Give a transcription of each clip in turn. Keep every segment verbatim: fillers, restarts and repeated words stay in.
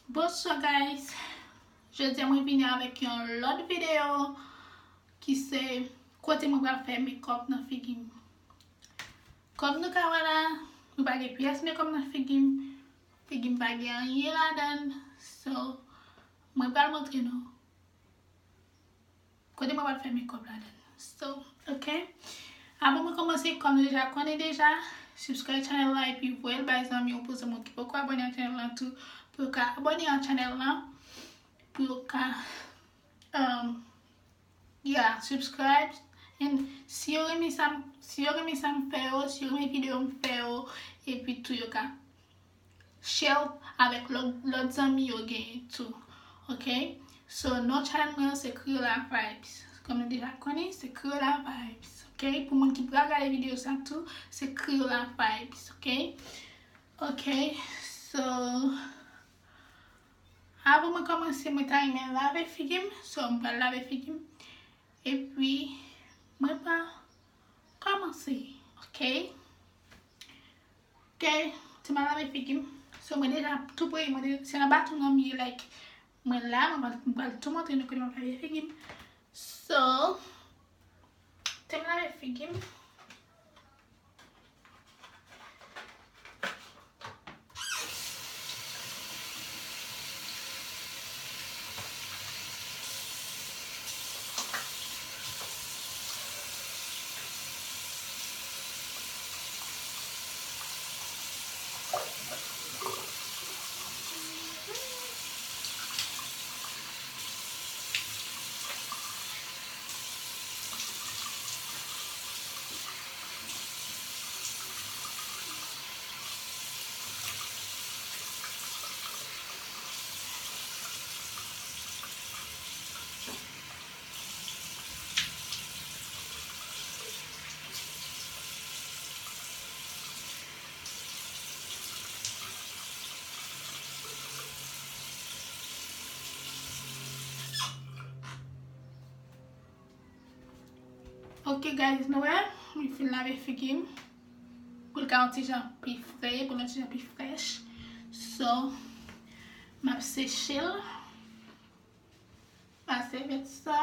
Bonsoir guys. Jodi a mwen vini avèk yon lòt videyo ki se kote mwen pral fè makeup nan figi m. Kòm nou ka wè la, mwen pa gen pyès makeup nan figi m. Figi m pa gen anyen ladan l. So, mwen pral montre nou kote mwen pral fè makeup ladan l. So, ok. Avan mwen kòmanse, kòm nou deja konnen deja, subscribe channel la epi voye l bay zanmi w, pou zanmi w ki poko abòne ak channel la tou, pou yo ka abòne ak channel la, pou yo ka, um, yeah, subscribe. And si yo renmen sa m, si yo renmen sa m fè yo, si yo renmen videyo m fè yo, epi tou yo ka share avèk lòt, lòt zanmi yo genyen tou. Ok? So, non channel mwen se Creola Vibes. Kòm nou deja konnen, se Creola Vibes. Ok? Pou moun ki pral gade videyo sa tou, se Creola Vibes. Ok? Ok, so, avan mwen kòmanse, mwen ta renmen lave figi m. So, mwen pral lave figi m. Epi, mwen pral kòmanse. Ok? Ok, ti m al lave figi m. So, mwen deja tou pre, mwen deja, se anba tou nan m ye, like, mwen la, mwen pral, mwen pral tou montre nou kote mwen lave figi m. So, ti m lave figi m. Ok guys, nou wè, mwen fin lave figi m. Pou l ka yon ti jan pi fre, pou l yon ti jan pi frèch. So, m ap seche l. Pa sèvyèt sa.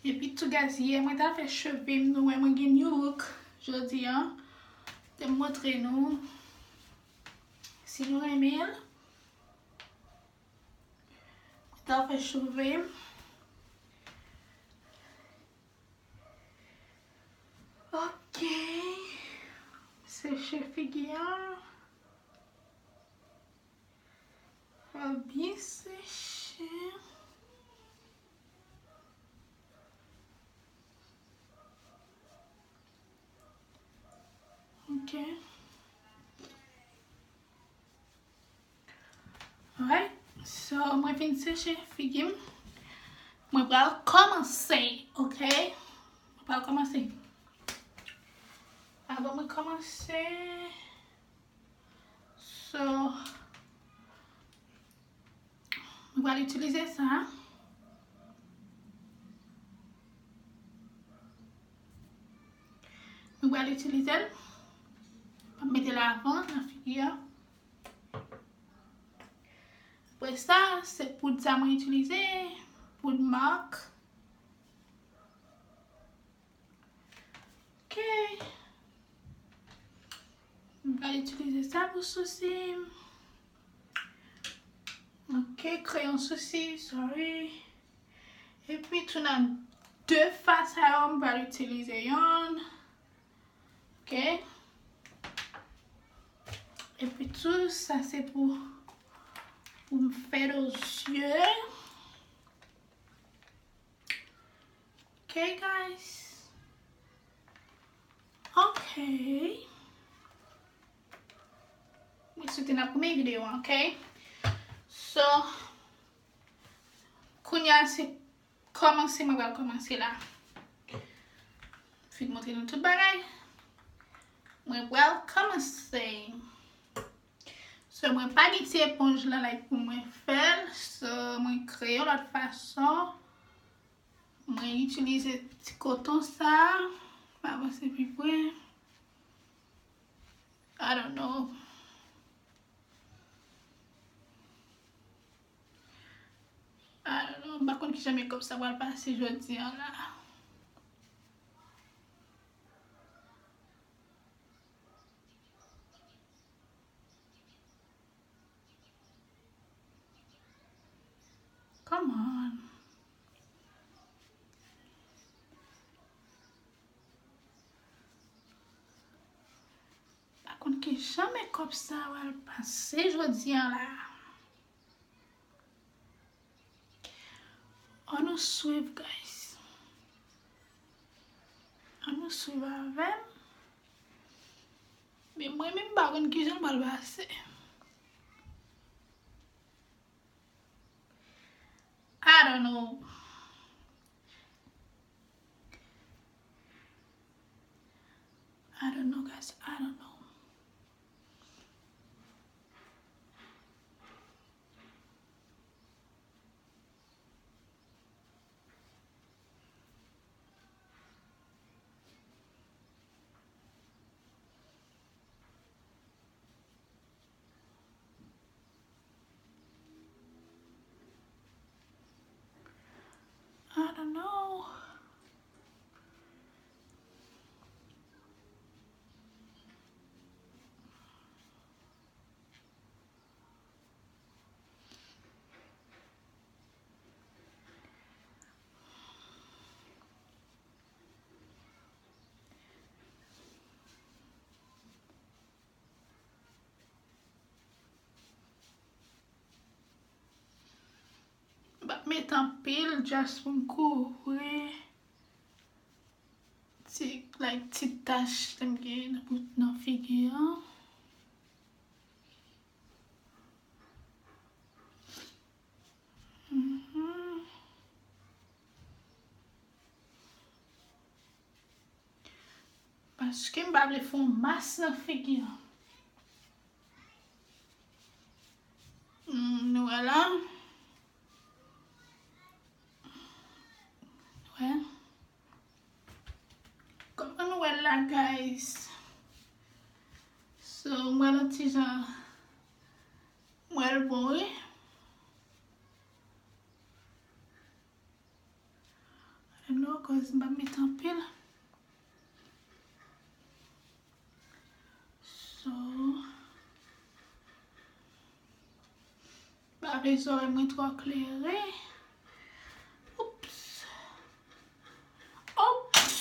Epi tou guys, yè mwen ta fè cheve m, nou wè mwen gen new look jodi a. Te m montre nou. Si nou renmen l, mwen ta fè cheve m. Ok. Seche figi a. Fè l byen seche. Ok. Alright. So, mwen fin seche figi m. Mwen pral kòmanse, ok? Mwen pral kòmanse. Avan mwen kòmanse, so, mwen pral itilize sa. Mwen pral itilize l. Mwen mete l avan nan figi a. Apre sa, se poud sa mwen itilize. Poud MAC. Ok. Mwen pral itilize sa pou sousi m. Ok, kreyon sousi, sorry. Epi tou nan de fwa sa yo, mwen pral itilize yonn. Ok. Epi tou, sa se pou, pou m fè do zye. Ok, guys. Ok. Mwen swete n ap renmen videyo an, ok? So, kounye a se kòmanse, mwen pral kòmanse la. Fin montre nou tout bagay. Mwen pral kòmanse. So, mwen pa gen ti eponj lan, like, pou mwen fè l. So, mwen Kreye yon lòt fason. Mwen itilize ti koton sa. Mwen avanse pi pre. I don't know. I don't know. M pa konn kijan makeup sa pral pase jodi a la. Come on. Pa konn kijan makeup sa pral pase jodi a la. Ann nou swiv, guys. Ann nou swiv avè m. Men mwen menm m pa konn kijan l pral pase. I don't know. I don't know, guys. I don't know. I don't know. M p ap met anpil, just pou m kouvri ti, like, ti tach ke m gen nan bout, nan figi an. Mhm. Paske m pa vle fè yon mas nan figi an. Hmm, nou wè la. Nou wè. Kòman nou wè l la, guys? So, m wè l yon ti jan, m wè l bon, wi. I don't know, cause m pa met anpil. So, m pa vle zòrèy mwen twò klere. Oops. Oops.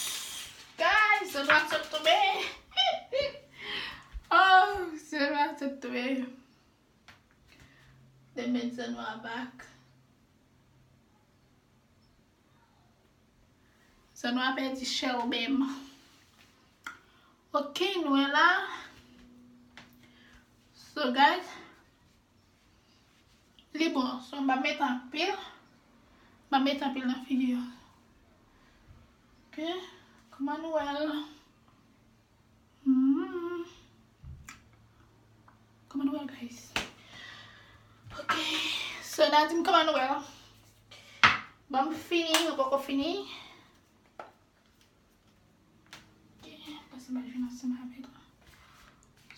Guys, zòn nwa sot tonbe. Oh, zòn nwa sot tonbe. Dem met zòn nwa back. Zòn nwa pèdi chè w menm. Ok, nou wè la. So, guys, li bon. So, m pa met anpil. M pa met anpil nan figi a. Ok, kòman nou wè l? Hmm. Kòman nou wè l, guys? Ok. So, n a di m kòman nou wè l. Bon, m fini, mwen poko fini. Ok, pase m al vin ansanm avèk.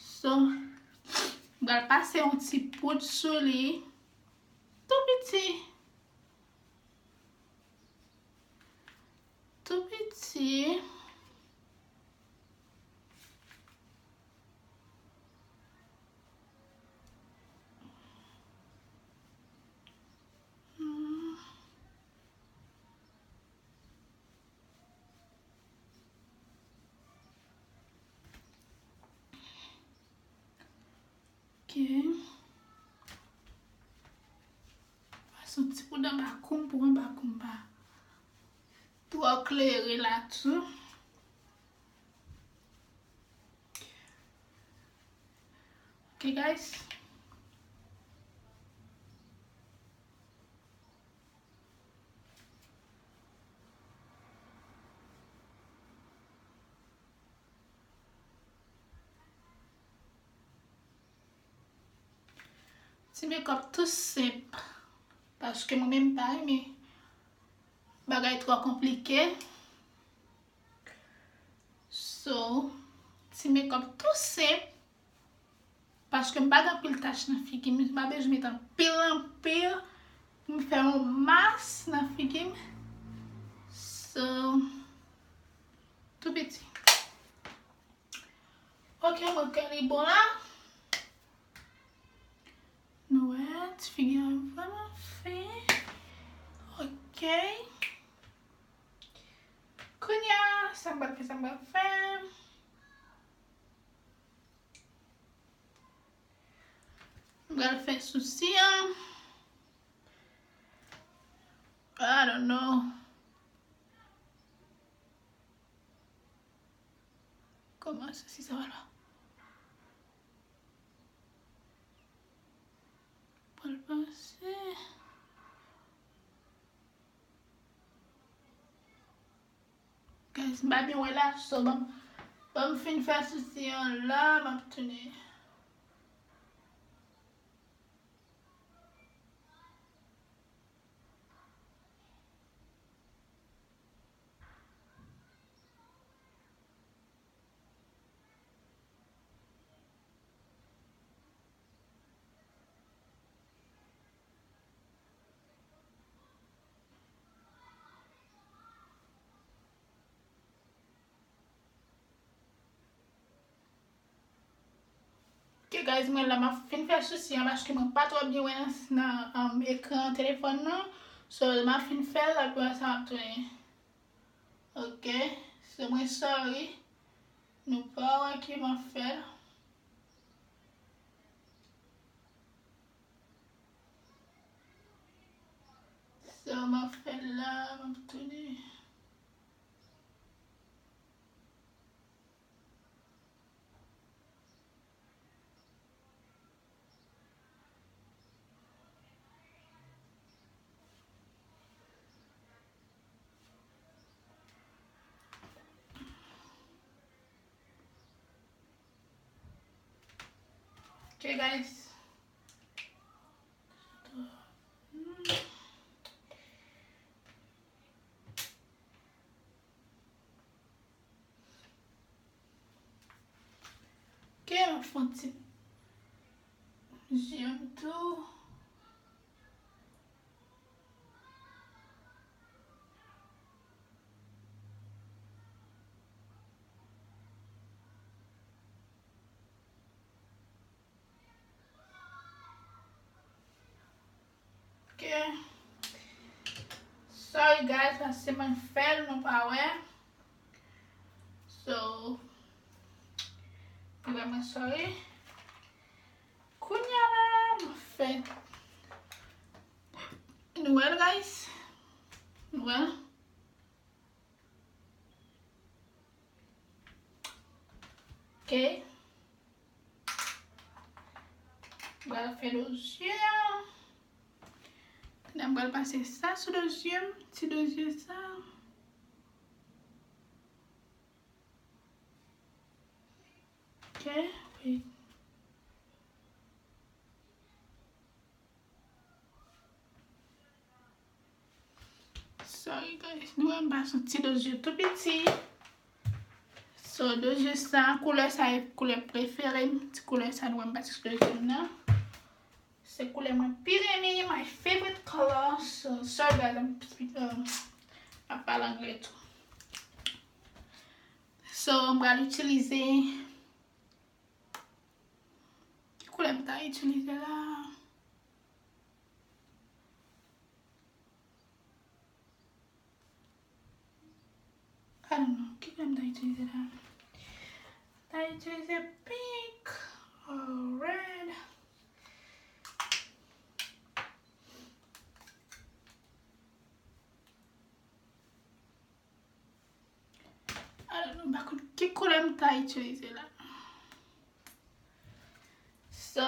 So, m pral pase yon ti poud sou li. Tou piti. Tou piti. Hmm. Ok. Pase yon ti poud anba kou m pou anba kou m pa twò klere la tou. Ok, guys. Ti makeup tou senp. Paske mwen menm m pa renmen bagay twò konplike. So, ti makeup tou senp. Paske m pa gen anpil tach nan figi m. M pa bezwen met anpil, anpil. Pou m fè yon mas nan figi m. So, tou piti. Ok, mwen kwè li bon la. Nou wè, ti figi an vrèman fen. Ok. Kounye a, sa m pral fè, sa m pral fè. M pral fè sousi an. I don't know. Kòman sousi sa va la? Pral pase. Guys, m pa byen wè la, so ban m, ban m fin fè sousi an la, m ap tounen. Ok, guys, mwen la, m ap fin fè sousi an paske mwen pa twò byen wè nan, nan, um, ekran telefòn nan. So, m ap fin fè l, apre sa, m ap tounen. Ok, so mwen sorry. Nou pa wè ki m ap fè l. So, m ap fè l la, m ap tounen. Ok, guys. Ok, m ap fè yon ti zye m tou. Ok. Sorry guys, paske mwen fè l, nou pa wè. So, nou wè mwen sorry. Kounye a la, mwen fè. Nou wè l, guys? Nou wè l? Ok. M pral fè do zye a. Kounye a m pral pase sa sou do zye m, ti do zye sa. Ok, wi. Sorry guys, nou wè m pase yon ti do zye tou piti. So, do zye sa, koulè sa e koulè prefere m. Ti koulè sa nou wè m pase sou do zye m nan. Se koulè mwen pi renmen, my favorite color. So, sorry guys, I'm speak, um, m ap pale anglè tou. So, m pral itilize, ki koulè m ta itilize la? I don't know. Ki koulè m ta itilize la? M ta itilize pink or red. I don't know. M pa konn ki koulè m ta itilize la. So,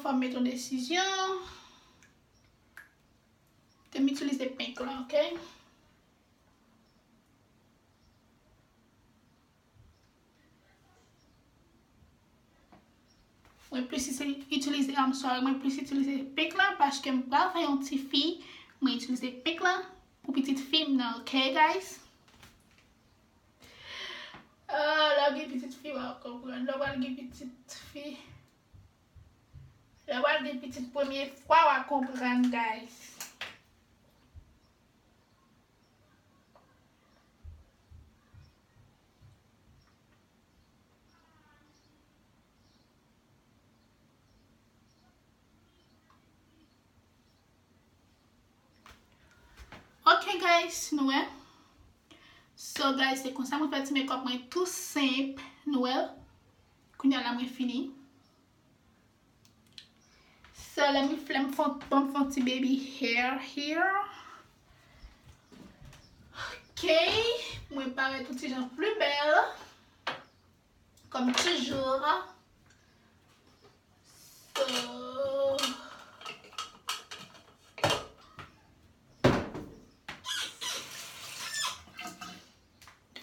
fò m met yon desizyon. Te m itilize pink la, ok? Mwen plis itilize, I'm sorry, mwen plis itilize pink lan paske m pral fè yon ti fi. Mwen itilize pink lan pou pitit fi m nan, ok, guys? Ah, lè w gen pitit fi, w a konprann. Lè w pral gen pitit fi, lè w pral gen pitit premye fwa, w a konprann, guys. Ok, guys, nou wè. So, guys, se konsa mwen fè ti makeup mwen tou senp, nou wè. Kounye a la, mwen fini. So, let me, let me fon, bon, fon ti baby hair here. Ok, mwen parèt yon ti jan pli bèl. Comme toujours. So,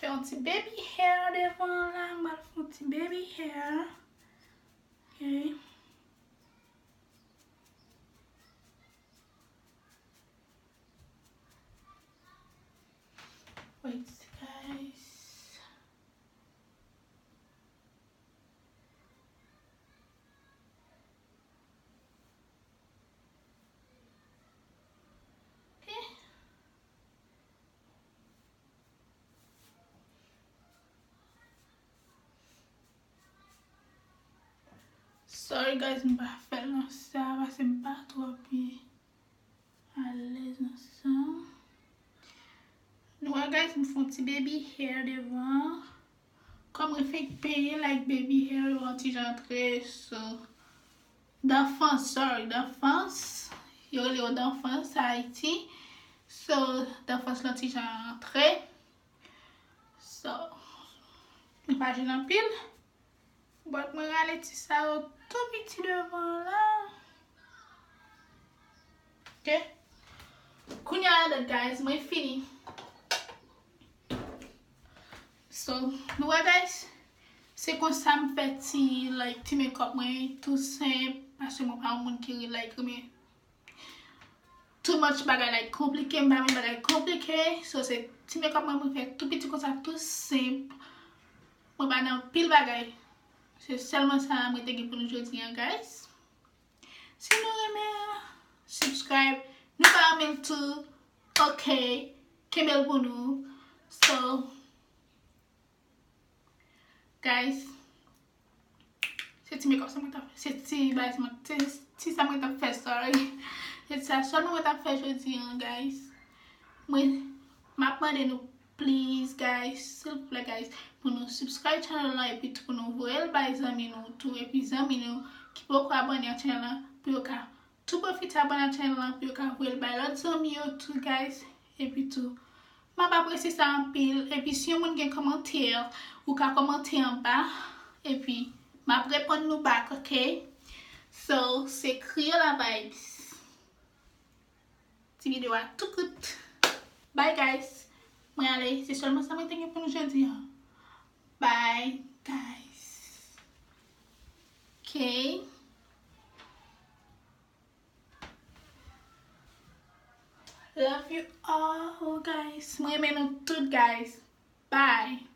fè yon ti baby hair devan la, m pral fè yon ti baby hair. Ok. Wait, guys. Ok. Sorry guys, m pa fè l nan sa, paske m pa twò byen alèz nan sa. Nou wè guys, m fè yon ti baby hair devan. Kòm mwen fenk penyen, like, baby hair yo yon ti jan antre, so, d'enfance, sorry, d'enfance. Yo rele yo d'enfance Ayiti. So, d'enfance lan ti jan antre. So, li pa jwenn anpil. But mwen rale ti sa yo tou piti devan la. Ok. Kounye a la, guys, mwen fini. So, nou wè, guys, se konsa m fè ti, like, ti makeup mwen, tou senp, paske mwen pa yon moun ki, like, renmen too much bagay, like, konplike, m pa renmen bagay konplike. So, se ti makeup mwen, mwen fè tou piti konsa, tou senp. Mwen pa nan pil bagay. Se sèlman sa mwen te gen pou nou jodi an, guys. Si nou renmen, subscribe. Nou pa renmen l tou, ok. Kenbe l pou nou. So, guys, se ti makeup sa mwen t ap, se ti bagay sa mwen, se ti sa mwen t ap fè, sorry. Se ti sa sèlman mwen t ap fè jodi an, guys. Mwen, m ap mande nou, please, guys, silvouplè, guys, pou nou subscribe channel lan, epi tou pou nou voye l bay zanmi nou tou, epi zanmi nou ki poko abòne ak channel lan, pou yo ka tou pwofite abòne ak channel lan, pou yo ka voye l bay lòt zanmi yo tou, guys. Epi tou, m ap apresye sa anpil. Epi si yon moun gen kòmantè, ou ka kòmante anba. Epi, m ap reponn nou back, ok? So, se Kriyòl a Vibes. Ti videyo a tou kout. Bye, guys. Mwen ale. Se sèlman sa mwen te gen pou nou jodi an. Bye, guys. Ok. Love you all, guys. Mwen renmen nou tout, guys. Bye.